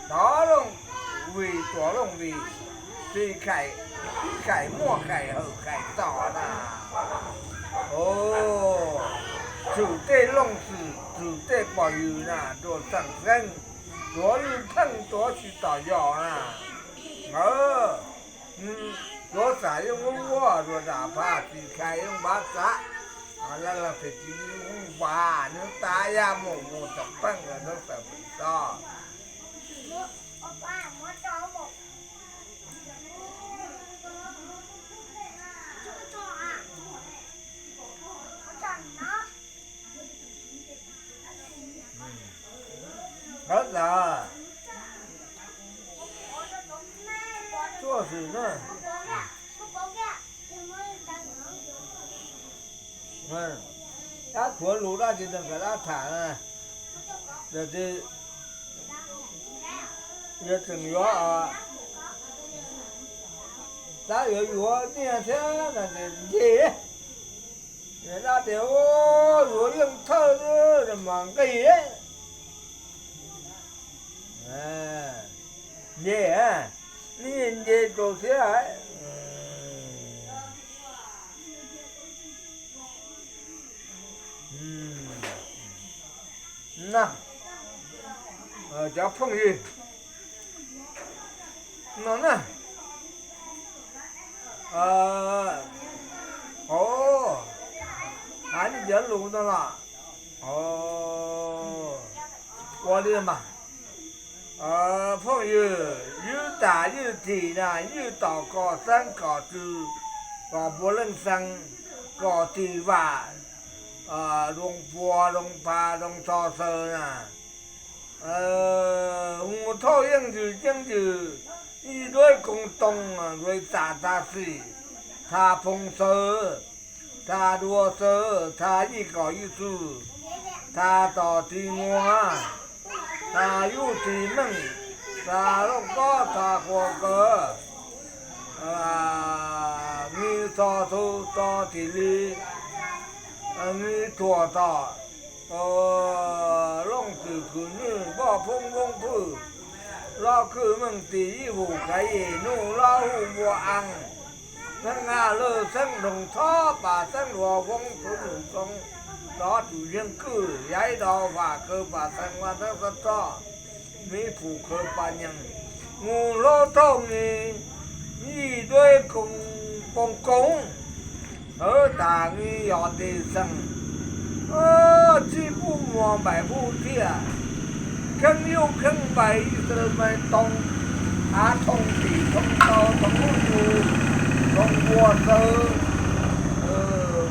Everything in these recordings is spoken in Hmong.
Tov looj vim tuam looj vim, txiv khaim, txiv khaim muaj khaim hawm khaim tom na. Txwm tej looj txwm, txwm tej pom yws na, tuam txeem xeeb, tuav lwj pheej tuav tsis tom yos na. Tuav xam yooj ub vuab, tuav dam phaj txiv khaim yooj vav txav. Laj leej txiv khaim yooj vav, nws tas yaj mus mus txom pheej los nrog txawm pem toj. Qhov tas tuaj xwm na. Dab khuav lus dab tsi neeg kawm dab tham na, yog tseem yuav, tab yuav yuav nyiaj thiab no ces nce. Dab tias yuav yeej thawj mas nqis. Nce, nce rau thiab. Na, cov phooj ywg, no na, o, hais nej cov lus no los, ua li mas, phooj ywg, ywj tam ywj tim na, ywj tom kom xeeb kom tsw, kom puav leej xeeb, kom tim vam, zoo puas zoo pha zoo txo xaw na. Mus thauj yeej ywm yeej ywm, ib duab koo too, ntuav txam tag xim, tha phoo xaw, tha dua xaw, tha yij kom yij txwj, tha tom tis muag, tha yuj tis meej, tha looj kob tha quas kaw, me txo txhu txo tim li, me tuam tom, looj twm khwm nwj npoj phoob voob phwj, lob khwj meej tim yij vum kaiv yim nuj lob huj npua aa, xeeb nqaj lawj xeeb nroog thob pas xeeb luas voob txhuv num txoo, tov tsum yeej kwj yaiv do vam kaw pas xeeb vaj xeeb xob txob, me pum kaw pas nyees, mus hlaub thauj me yij duab koo koo, hawv tas me yos tes xeem, tsib puj muag npaim puj tiaj, kheeb yuj kheeb npais ib txawm mais too, av thoo tim thoo tau thoo lub yus, thoo npua xaw,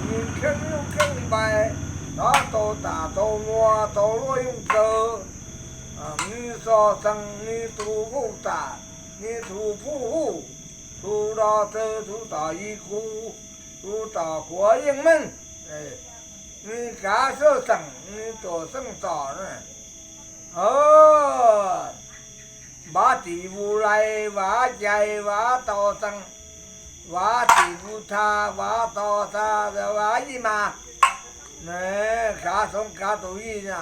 me kheeb yuj kheeb npais, tov tau tam tau muag tau luaj yooj txawv, me xo xees me tu huj tam, me tu phuj huj, tu do txawv tu tom yij kuv, tu tom kuav yeej meej, me kav sawj xeem me tuam xeej tom na. Vav tim vus lais vav cais vav tau xees, vav tim vus tha vav tau xa vav yij mas, kav xoov kav tus yij na.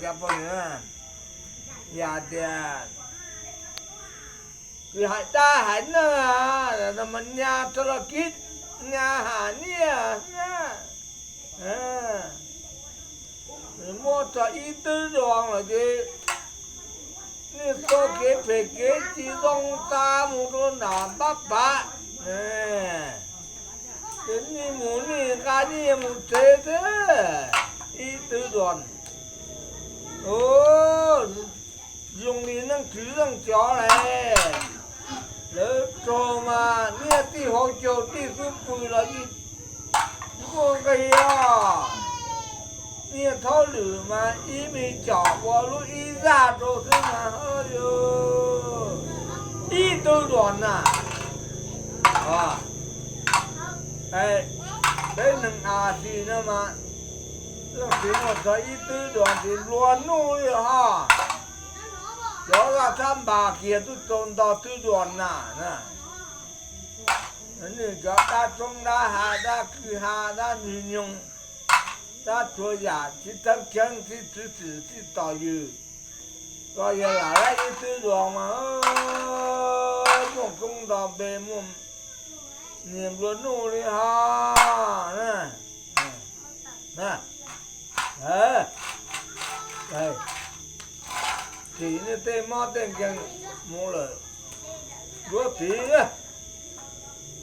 Cov phooj ywg, yog tias kws hais dab hais neeg no mas nyas rau los kiv, nyas ham nyiaj na. Muab txog ib twb duas lawm ces nej txoj kev phem kev cis zoo tas mus rau nram pab pav, ces nej mus nej nqa nyiaj mus tsev xwb. Ib twb duas, zoo li neej txwv zeej cov lawm, lawv raug mas nyiaj tij hauv caug tij xub pwg los yeej muaj nqis os. Nyiaj thaub lwm mas ib me com ua lub ib zaj rau xwb mas, ib twb duas na. Peb neeg A Xis no mas leej twg muaj txog ib twb duas ces nplua nuj li hos. Cov zaj thab npas kiag twb tau nto twb duas na. Nws cov dab roob dab hav dab kwj ha dab ntug nyoog, Tab tsuas yam tsis txheeb tseeb, txij txwv txwm txij tos yws, los yog lam laib ib tug duas mas muaj koob nto npe, muaj niam nplua nuj li ho. Tim nej tej mob tej nkeeg mus lawm, yuav tim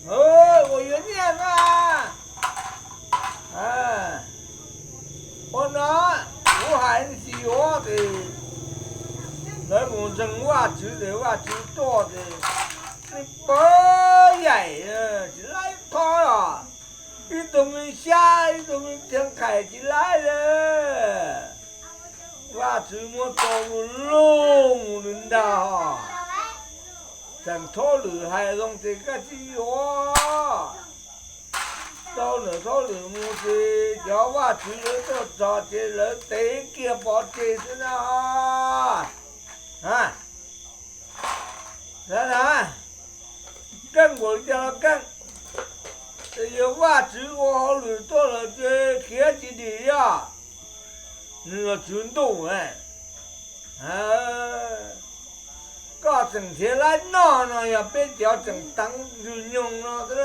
ua yuav nyiaj na. Ua no kuv hais tsis yuav ces lawv mus ntseeg Vajtswv ces Vajtswv tuaj ces nej pab yaim tsis laib qhov los ib tug me xyab ib tug me theev qhais tsis laib li. Vajtswv muab tau lug mus li ntag. Tseem thaub lwm hais zoo ces koj tsis yuav. Tau ntawm thaub lwm mus ces cov Vajtswv lawv tuaj txog ces lawv tev kiag pov tseg xwb na. Keej npaum li cas los keej, yog Vajtswv ua hauj lwm tuaj lawm ces khiav tsis dim li os. Nws yog tswv ntuj. Koj tseem nrhiav laib noj no yog peb cov tseem teev ntws nyoog no xwb.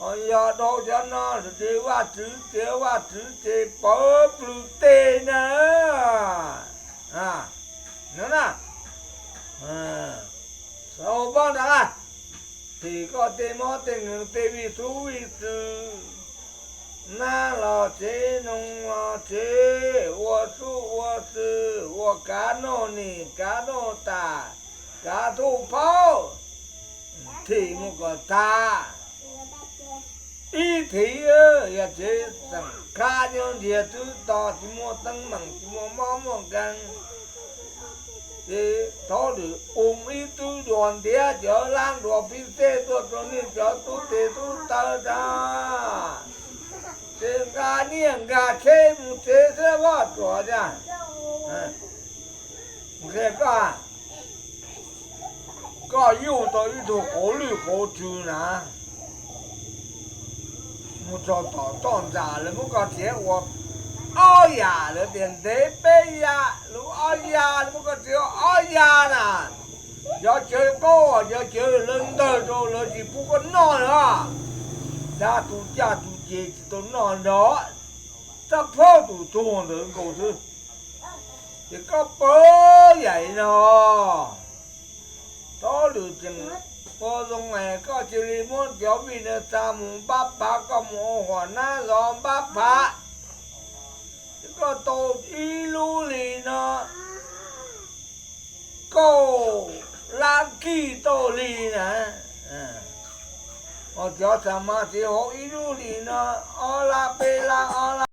Ho yog dhau cov no ces Vajtswv ces Vajtswv ces pawv plws teg na. No na, xav paub ntag na, tim koj tej mob tej nkeeg tej vij sub vij xwm, nab los tsev, noog los tsev, ua sub ua xwm, ua kav noj nim kav noj tas, kav thuj phaub, thim mus kom tag. Ib thim yog tsev xeem qha nyob ntiag twb to, tsis muaj teeb meem tsis muaj mob muaj nkeeg. Ces thaub lwm ua ib tug duas ntiav cov lab duas phij xej tuaj rau nej cov tub tes tub taw tag, ces nqa nyiaj nqa tsheb mus tsev xwb Vaj Tsuas tiag. Qhia koj, koj yuj tau ib tug quav lwj quav tsw na, mus txog tom toj ntxas lawv muab koj txiav ua ob yam, lawv tias ntev peb yam, lawv ob yam, lawv muab koj txiav ua ob yam na. Cov cawv qaub, cov cawv lawv ntawg rau lawv tsis pub koj noj na. Xav tus caj tus ces tsis tau noj nrog, txaj phaub tus tuag ntawd nkaus xwb. Ces koj pab yaim no, thaub lwm tseem ua zoo es koj cia li muab cov vij no xa mus npab phav, koj mus ua huam nab zov npab phav, koj tau ib lub hli no kaum lab kij tau li na. Ho cov xa mas txiv hauv ib lub hli no ob lab peb lab ob lab